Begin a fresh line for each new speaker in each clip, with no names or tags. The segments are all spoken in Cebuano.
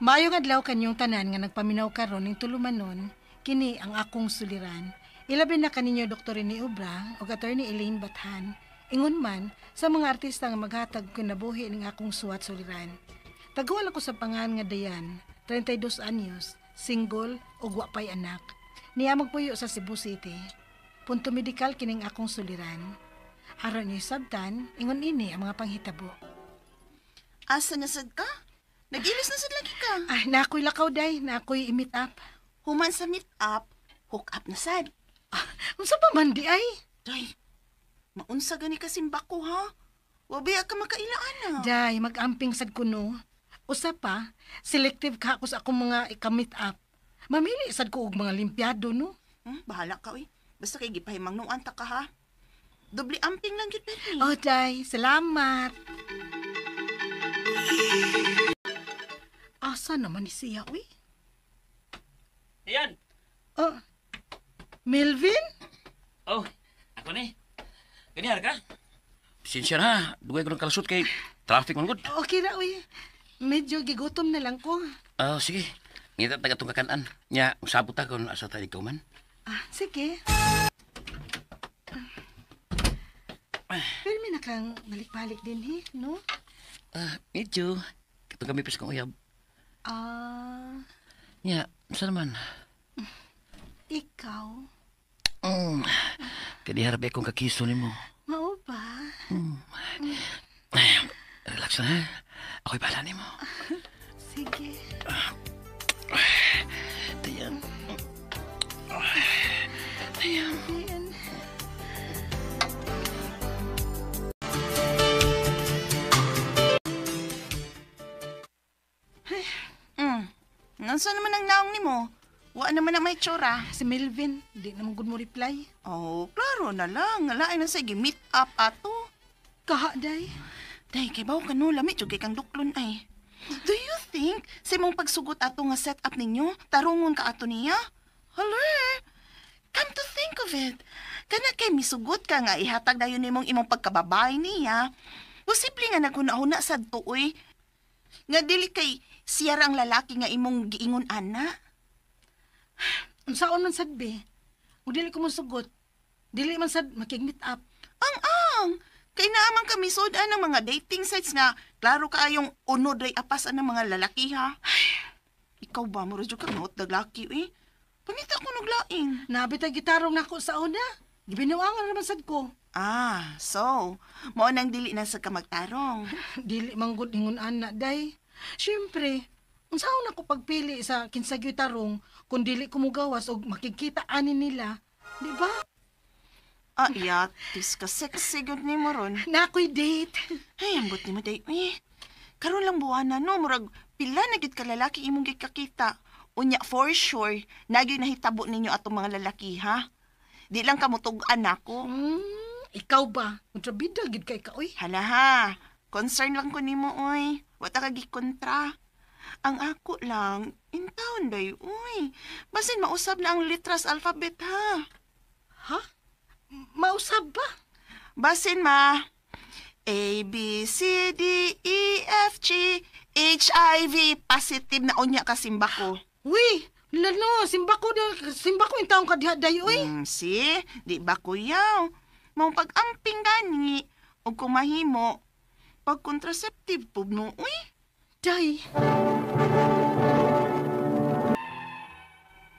Maayong adlaw kanyong tanan nga nagpaminaw karon ning tulumanon, kini ang akong suliran. Ilabi na kaninyo Dr. Rene Obra ug Attorney Elaine Bathan. Ingon man sa mga artista nga maghatag og kinabuhi ning akong suwat suliran. Taguan ako sa pangan nga Dayan, 32 anyos, single ug wa pay anak. Niya magpuyo sa Cebu City. Punto medikal kining akong suliran. Aron niyo sabtan, ingon ini ang mga panghitabo.
Asa na sad ka? Nag-ilis na sad lagi ka.
Ah, na ako'y lakaw day, na ako'y i-meet up.
Human sa meet up, hook up na sad.
Ah, unsa pa man di ay?
Day, maunsa gani ka simbako ha? Wa ka makailaan na.
Day, mag-amping sad kuno. Usa pa, selective ka ako sa akong mga ika-meet up. Mamili sad ko og mga limpiado no.
Bahala ka oy. Basta kay gipahimangnuan ta ka ha. Doble amping lang gyud permi.
Oh, day, salamat. Asa naman ni siya, uy?
Ayan.
Oh, Melvin?
Oh, ako ni. Ganyan ka? Pasensya na. Dugay ko ng kalasot kay traffic man gud.
Okay ra, uy. Medyo gigutom na lang ko.
Ah, sige. Ngita taga tong kakanan. Nya, usabot ta kung asa ta ikaw man.
Ah, sige. Pero may nakang balik-balik din, he, no?
Ah, medyo. Katong kami pa sa kong uyab.
Ah,
Nya, sa naman?
Ikaw?
Kadi harap akong kakiso nimo.
Mao ba?
Ay, relax na, ha? Ako'y bahala nimo.
Sige.
Tayan. Tayan.
Ayan.
Nansa naman ang naong nimo? Wa naman ang may tsura.
Si Melvin, di naman gud mo reply.
Oh, klaro na lang. Lain na sa meet up ato.
Kaha, day.
Day, kay bawo ka no, lami jud kay kang duklon ay. Do you think sa imong pagsugot ato nga set up ninyo, tarungon ka ato niya? Hala. Come to think of it, kana kay misugot ka nga ihatag dayon nimong imong pagkababay niya. Posible nga naghuna-huna sad tuoy nga dili kay siya ra ang lalaki nga imong giingon ana.
Unsaon man sad be? Ug dili ko mosugot. Dili man sad makig-meet up.
Ang kay naaman kami sudan ng mga dating sites nga klaro kaayong unod ray apas ang mga lalaki ha. Ay, ikaw ba mo radyo ka maot laki eh? Pangita ko naglaing.
Nabit ang gitarong nako sa una. Gibinuangan naman sad ko.
Ah, so, mao nang dili na sa ka magtarong.
Dili man gud ingon ana day. Siyempre, unsaon ako pagpili sa kinsa gyud tarong kung dili ko mugawas og makikita ani nila, di ba?
Ah, yatis ka sexy gud nimo ron.
Na ako'y date.
Ay, ambot nimo day. Eh, karon lang buwana no, murag pila na gyud ka lalaki imong gikakita. Unya for sure, nagyoy nahitabo ninyo atong mga lalaki ha. Di lang ka mutug-an nako.
Ikaw ba? Kontrabida gid kay ka oy.
Hala ha, concern lang ko nimo oy. Wa ta ka gikontra. Ang ako lang, in town day oy. Basin mausab na ang litras alphabet ha.
Ha? Mausab ba?
Basin ma. A, B, C, D, E, F, G, H, I, V, positive na unya ka simba ko.
Uy, lano, simba ko yung taong kadiha day, uy.
See? Di ba kuyaw? Mao pag-amping gani, o kung mahimo, pag contraceptive po no, uy.
Day.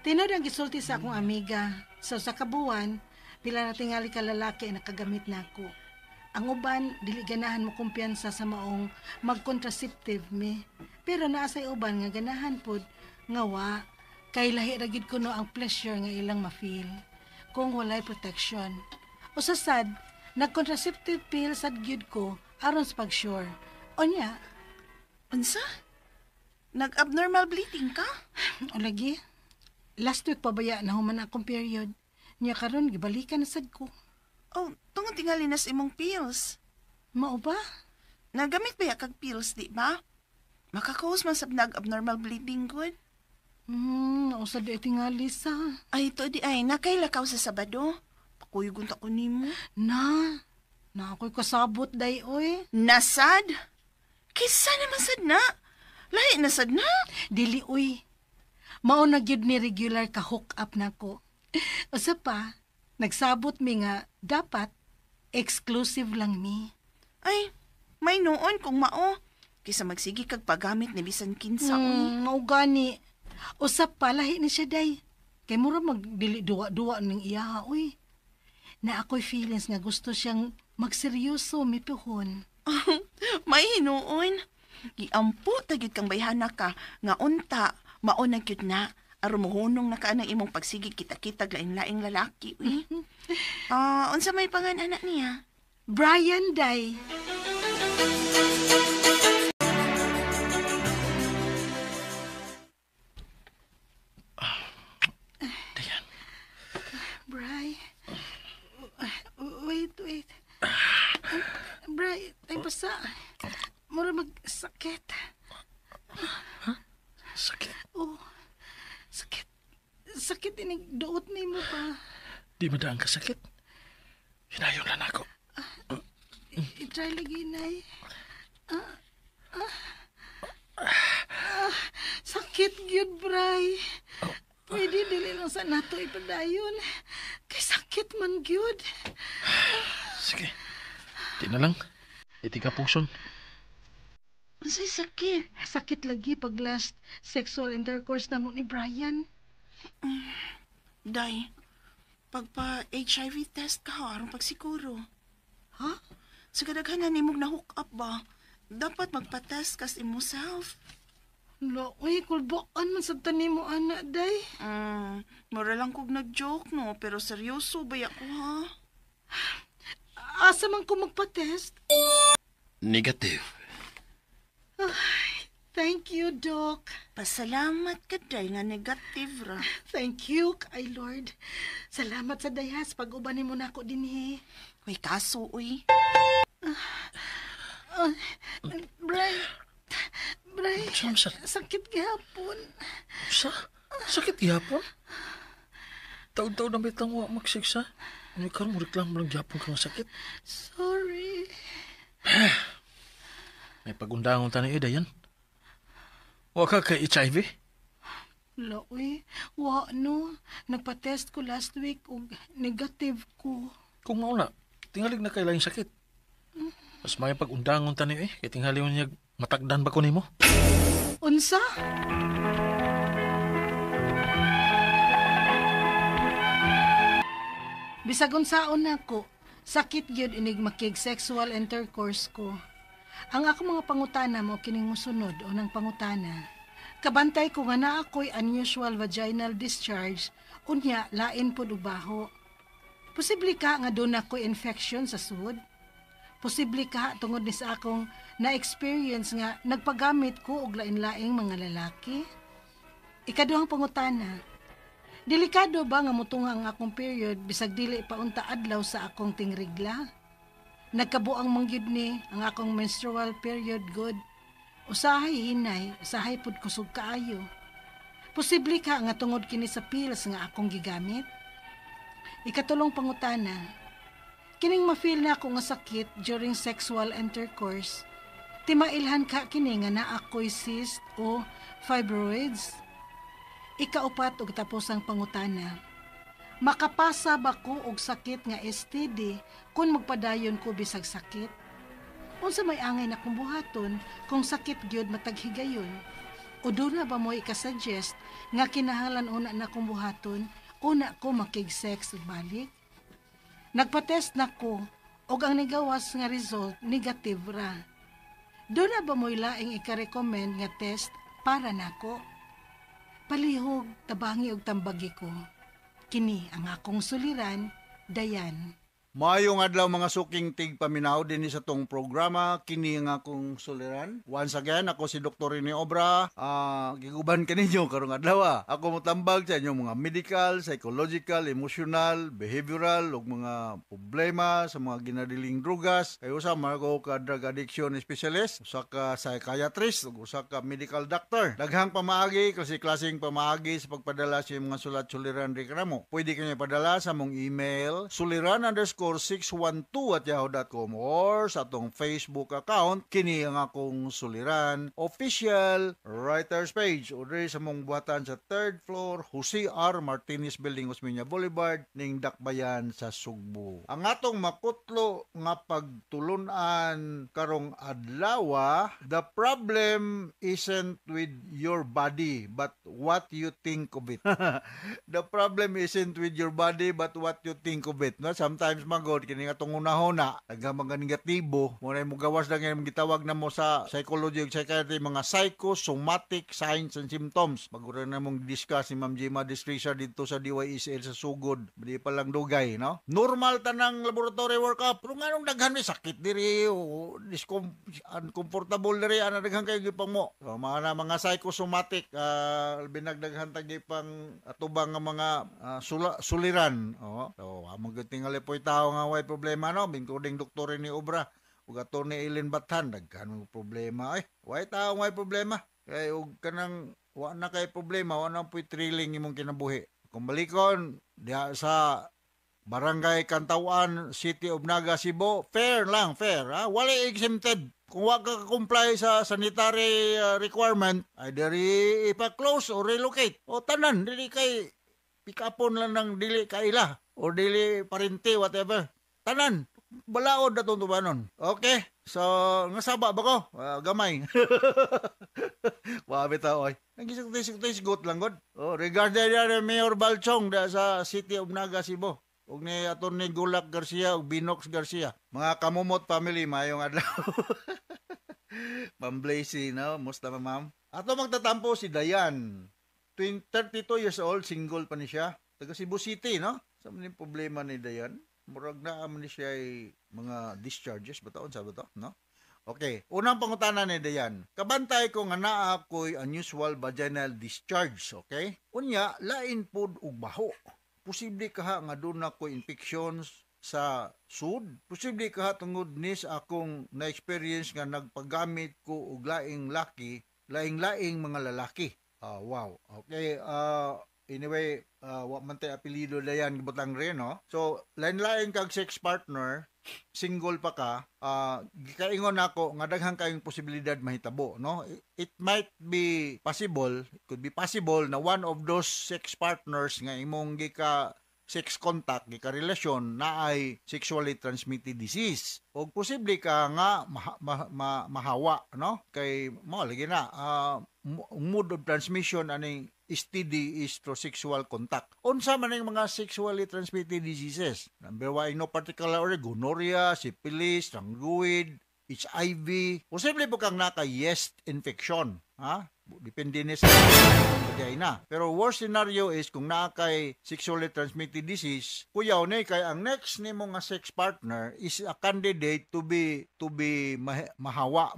Tinod ang gisulti sa akong amiga. So sa kabuan, pila na tingali ka lalaki ang nakagamit na ako. Ang uban, dili ganahan mo kumpiyansa sa maong mag-contraceptive mi. Pero naa say uban nga ganahan pod nga wa kay lahi ra gid kuno ang pleasure nga ilang ma-feel kung walay protection. O sa sad, nag-contraceptive pill sad gyud ko aron sa pag-sure. Onya,
Unsa? Nag-abnormal bleeding ka?
O lagi, last week pabaya na human akong period. Nya karon gibalikan na sad ko.
Oh, tungod tingali na sa imong pills.
Mao ba?
Nagamit ba ya kag pills, di ba? Makakaus man sab nag-abnormal bleeding good.
Nausa di tingali sa.
Ay, ito di ay, nakailakaw sa Sabado. Pakuyugon ta ko nimo.
Na, na ako'y kasabot day oy.
Nasad? Kisa naman sad na. Lahi na sad na.
Dili uy. Mao na gyud ni regular ka hook up nako. Usa pa, nagsabot mi nga dapat exclusive lang mi.
Ay, may noon kung mao. Kisa magsige kag paggamit ni bisan kinsa uy.
Mao gani. Usa pa lahi ni siya day. Kay mura magdili duwa-duwa ning iyaha uy. Na ako'y feelings nga gusto siyang magseryoso mi puhon.
May hinuon. Giampo ta gyud kang bayhana ka nga unta mao na gyud na aron mohunong na ka ng imong pagsige kita-kita lain-laing lalaki uy. Ah, unsa may pangan anak niya?
Brian day.
Dayan.
Bray. Wait, wait. Bray, ay basta. Mura magsakit.
Sakit.
Oh, sakit. Sakit inig duot nimo pa.
Di madaan ka sakit. Hinayon lang ako.
I-try lagi, Nay. Sakit gyud, Bray. Pwede dili lang sa nato ipadayon. Kay sakit man gyud.
Sige. Di na lang. Iti ka puson.
Unsay sakit?
Sakit lagi pag last sexual intercourse namo ni Brian.
Day, pagpa HIV test ka ha, aron pagsiguro.
Ha?
Sa kadaghanan nimog na hook up ba? Dapat magpa-test ka sa imo self.
Lo, uy, kulbaan man sa tanim mo, anak, day.
Mura lang kog nag-joke no, pero seryoso ba ko ha?
Asa man ko magpa-test?
Negative.
Ay, thank you, Doc.
Pasalamat ka day nga negative ra.
Thank you, kay Lord. Salamat sa dayas pag-uban nimo nako dinhi.
May kaso uy.
Bray, Bray,
Sa,
sakit gihapon.
sa, sakit gihapon? Taon-taon na bitang wa magsigsa. Ano karon mo reklamo lang gihapon ka nga sakit?
Sorry.
May pagundangon tani eh, Dayan. Wa ka kay HIV?
Lo, uy, wa no. Nagpa-test ko last week ug negative ko.
Kung mauna, tingalig na kay laing sakit. Mas may pagundangon tani eh, kay tingali mo niya matakdan ba ko nimo?
Unsa? Bisag unsaon nako, sakit gyud inig makig sexual intercourse ko. Ang ako mga pangutana mo kining mosunod o nang pangutana. Kabantay ko nga naa ako'y unusual vaginal discharge, unya lain pod og baho. Posible ka nga doon ako'y infection sa sud? Posible ka tungod ni sa akong na-experience nga nagpagamit ko og lain-laing mga lalaki? Ikaduhang pangutana, delikado ba nga mutunga ang akong period bisag dili pa unta adlaw sa akong tingrigla? Nagkabuang man gyud ni ang akong menstrual period good. Usahay hinay, usahay pud kusog kaayo. Posible ka nga tungod kini sa pills nga akong gigamit? Ikatulong pangutana, kining ma-feel na ako nga sakit during sexual intercourse, timailhan ka kini nga naa ako'y cyst o fibroids? Ikaupat og tapos ang pangutana, makapasa ba ko og sakit nga STD kung magpadayon ko bisag sakit? Unsa may angay na kong buhaton kung sakit gyud matag higayon? O doon na ba mo ikasuggest nga kinahanglan una na kong buhaton, una ko makig-sex ug balik? Nagpa-test na ko og ang nigawas nga result negative ra. Doon na ba mo'y laing ika-recommend nga test para nako? Palihog, tabangi og tambagi ko. Kini ang akong suliran, Dayan.
Maayong adlaw mga suking tigpaminaw dinhi sa tong programa kini nga akong suliran. Once again, ako si Dr. Rene Obra. Giguban kaninyo karong adlaw. Ako motambag sa inyong mga medical, psychological, emotional, behavioral ug mga problema sa mga ginadiling drugas. Kay usa man ako ka drug addiction specialist, usa ka psychiatrist ug usa ka medical doctor. Daghang pamaagi, klase-klaseng pamaagi sa pagpadala sa inyong mga sulat suliran reklamo. Pwede kanyo padala sa mong email suliran_ _612@yahoo.com or sa atong Facebook account, Kini Ang Akong Suliran Official Writers Page, o diri sa mong buhatan sa third floor, Jose R. Martinez Building, Osmeña Boulevard, ning Dakbayan sa Sugbo. Ang atong makutlo nga pagtulunan karong adlaw, the problem isn't with your body but what you think of it. The problem isn't with your body but what you think of it. No? Sometimes magod kini nga atong hunahuna, daghang mga negatibo, mo na mo gawas lang yung gitawag na mo sa psychology ug psychiatry mga psychosomatic signs and symptoms. Bagura na mong discuss ni Ma'am Gemma Destrisa dito sa DYSL sa Sugod. Di pa lang dugay, no? Normal tanang laboratory workup. Pero nganong daghan may sakit diri o uncomfortable diri ana, daghan kayo gipang mo. So, mga na mga psychosomatic, binagdaghan tag gipang atubang nga mga suliran. Oh. So, among gyud tingali po'y tao nga way problema, no, including Doktor ni Obra ug Attorney Ellen Bathan, daghan mga problema ay. Way tao way problema. Kay og kanang wa na kay problema, wa na po'y thrilling imong kinabuhi. Kung balikon diha sa Barangay Cantawan, City of Naga, Cebu, fair lang, fair. Ha? Wala exempted. Kung wa ka comply sa sanitary requirement, ay diri ipa-close o relocate. O tanan, dili kay pikapon lang ng dili kaila o dili parente, whatever. Tanan, balaod na itong tubanon. Okay, so, nga saba ba ko? Ah, gamay. Wabi tao ay. Nagisugti-sugti lang god. Oh, regarding ni Mayor Balchong da sa City of Naga, Cebu. Ug ni Atty. Gulak Garcia ug Binox Garcia. Mga kamumot family, maayong adlaw. Ma'am Blazy, no? Musta ba, ma'am? Ato magtatampo si Dayan. 32 years old, single pa ni siya. Taga Cebu City, no? Sa man yung problema ni Dayan? Murag na man ni siya ay mga discharges ba taon sa ba to, no? Okay, unang pangutana ni Dayan. Kabantay ko nga naa ko'y unusual vaginal discharge, okay? Unya, lain pod og baho. Posible kaha nga duna ko infections sa sud? Posible kaha tungod ni sa akong na-experience nga nagpagamit ko og laing laki, laing-laing mga lalaki. Ah, wow. Okay, anyway, wa man tay apelyido, Dayan, gibutang rin, no? So, lain-lain kag sex partner, single pa ka, gikaingon nako nga daghan kayong posibilidad mahitabo, no? It might be possible, it could be possible na one of those sex partners nga imong gika sex contact, gika relasyon, na ay sexually transmitted disease. O posible ka nga mahawa, no? Kay mo lagi na mode of transmission aning STD is through sexual contact. Unsa man ang mga sexually transmitted diseases? Number one, in no particular order, gonorrhea, syphilis, rangguid, HIV. Posible po kang naka-yeast infection. Ha? Depende ni sa vagina. Pero worst scenario is kung naa kay sexually transmitted disease, kuyaw ni kay ang next nimo nga sex partner is a candidate to be mahawa,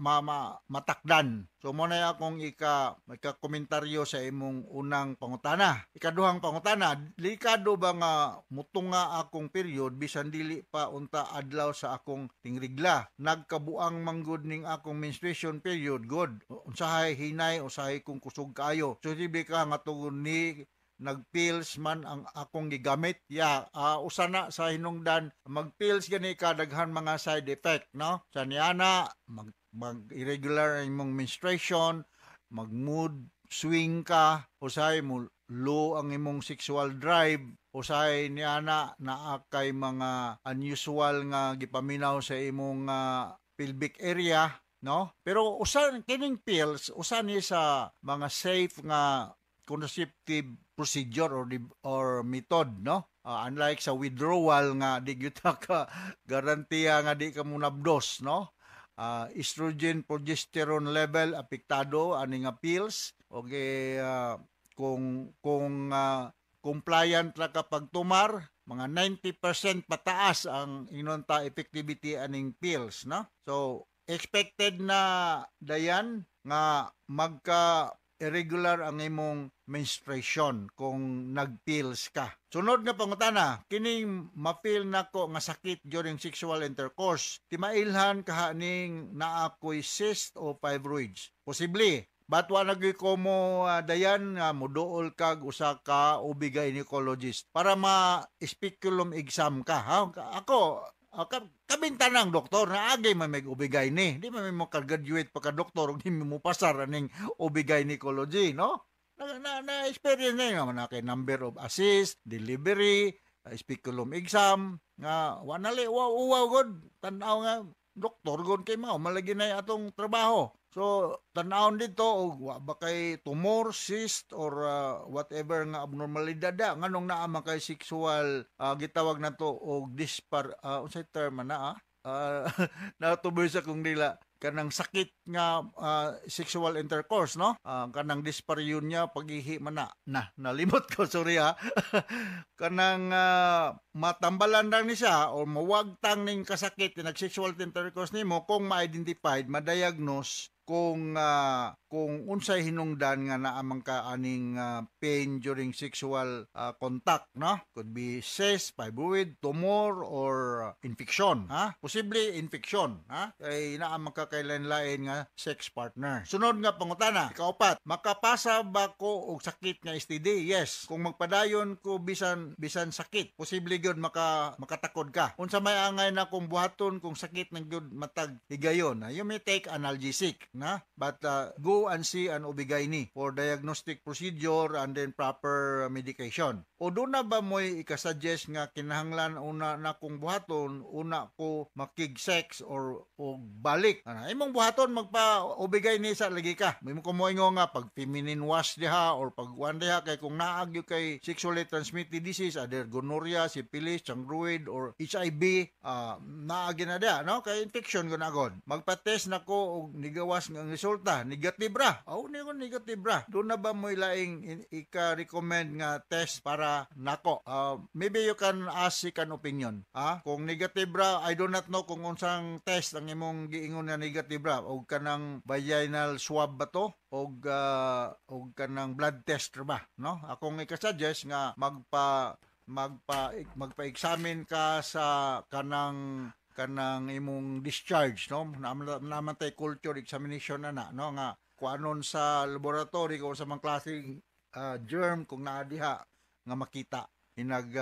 matakdan. So mo na akong ika komentaryo sa imong unang pangutana. Ikaduhang pangutana, delikado ba nga mutunga akong period bisan dili pa unta adlaw sa akong tingrigla? Nagkabuang manggod ning akong menstruation period good. Unsahay hinay, usahay kung kusog kaayo. So di ka nga tungod ni nagpills man ang akong gigamit? Ya, usa na sa hinungdan, magpills gani ka, daghan mga side effect, no? Sa niana mag irregular ang imong menstruation, mag mood swing ka, usahay mo low ang imong sexual drive, usahay niana naa kay mga unusual nga gipaminaw sa imong pelvic area, no? Pero usa kining pills, usa ni sa mga safe nga contraceptive procedure or method, no? Unlike sa withdrawal nga di gyud ka garantiya nga di ka munabdos, no? Estrogen progesterone level apektado ani nga pills. Okay, kung compliant ra ka pagtumar, mga 90% pataas ang ingon ta effectivity aning pills, no? So expected na, Dayan, nga magka irregular ang imong menstruation kung nagpills ka. Sunod nga pangutana, kining ma-feel nako nga sakit during sexual intercourse, timailhan kaha ning naa ko'y cyst o fibroids? Posible. But wa na gyud ko mo Dayan nga moduol kag usa ka OB-gynecologist para ma speculum exam ka, ha? Ako kabintanang doktor na agay man may OB-gyne. Di man may mo ka-graduate pa ka doktor ug di mo pasar aning OB-gynecology, no? Na experience na yun na kay number of assist, delivery, speculum exam nga wa na li wa uwaw god tan-aw nga doktor god kay mao malagi na atong trabaho. So tan-awon dito og wa ba kay tumor, cyst or whatever nga abnormalidad da nganong naa man kay sexual gitawag nato og dispar unsay term man na natuboy sa kong dila kanang sakit nga sexual intercourse, no? Kanang dyspareunia, pagihi man na na nalimot ko, sorry ha. Kanang matambalan lang ni siya o mawagtang ning kasakit nag sexual intercourse nimo kung ma-identified, ma-diagnose kung unsay hinungdan nga naa man ka aning pain during sexual contact, no? Could be cyst, fibroid, tumor or infection, ha? Posible infection, ha? Kay naa man ka kay lain-lain nga sex partner. Sunod nga pangutana, ikaupat, makapasa ba ko og sakit nga STD? Yes. Kung magpadayon ko bisan bisan sakit, posible gyud makatakod ka. Unsa may angay na kung buhaton kung sakit ng gyud matag higayon? You may take analgesic, na? But go and see an OB-GYN for diagnostic procedure and then proper medication. O duna ba mo'y ikasuggest nga kinahanglan una na kong buhaton, una ko makig-sex or o balik? Ana, imong buhaton magpa OB-GYN sa lagi ka. May mo kumoingo nga pag feminine wash diha or pag one diha kay kung naag kay sexually transmitted disease, either gonorrhea, syphilis, chancroid or HIV, naagi na diha, no? Kay infection gud agod. Magpa-test na ko og nigawas nga ang resulta, negative ra. Aw, ni ko negative ra. Duna ba mo laing ika-recommend nga test para nako? Maybe you can ask second opinion. Ah, kung negative ra, I do not know kung unsang test ang imong giingon nga negative ra og kanang vaginal swab ba to og kanang blood test ra ba, no? Akong ika-suggest nga magpa-examine ka sa kanang imong discharge, no? Naman tay culture examination na na, no, nga kuanon sa laboratory kung sa mga klaseng germ kung naa diha nga makita inag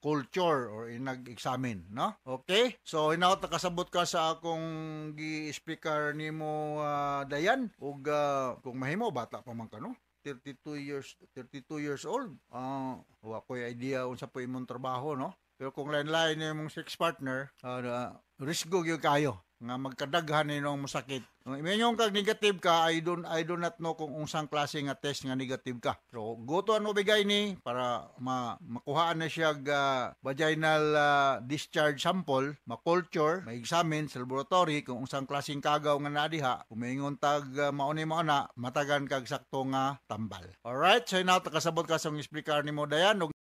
culture or inag examine, no? Okay, so hinaot nakasabot ka sa akong gi-speaker nimo, Dayan, ug kung mahimo bata pa man ka, no? 32 years, 32 years old. Wa ko'y idea unsa po imong trabaho, no? Pero kung lain-lain na imong sex partner, risgo gyud kayo nga magkadaghan ninong masakit. Kung inyong kag negative ka, I do not know kung unsang klase nga test nga negative ka. So go to an OB-GYN para makuhaan na siya vaginal discharge sample, ma-culture, ma-examine sa laboratory kung unsang klaseng kagaw nga naa diha. Kung maingon tag mao ni mao na, matagan kag sakto nga tambal. Alright, so now kasabot ka sa explicar nimo, Dayan.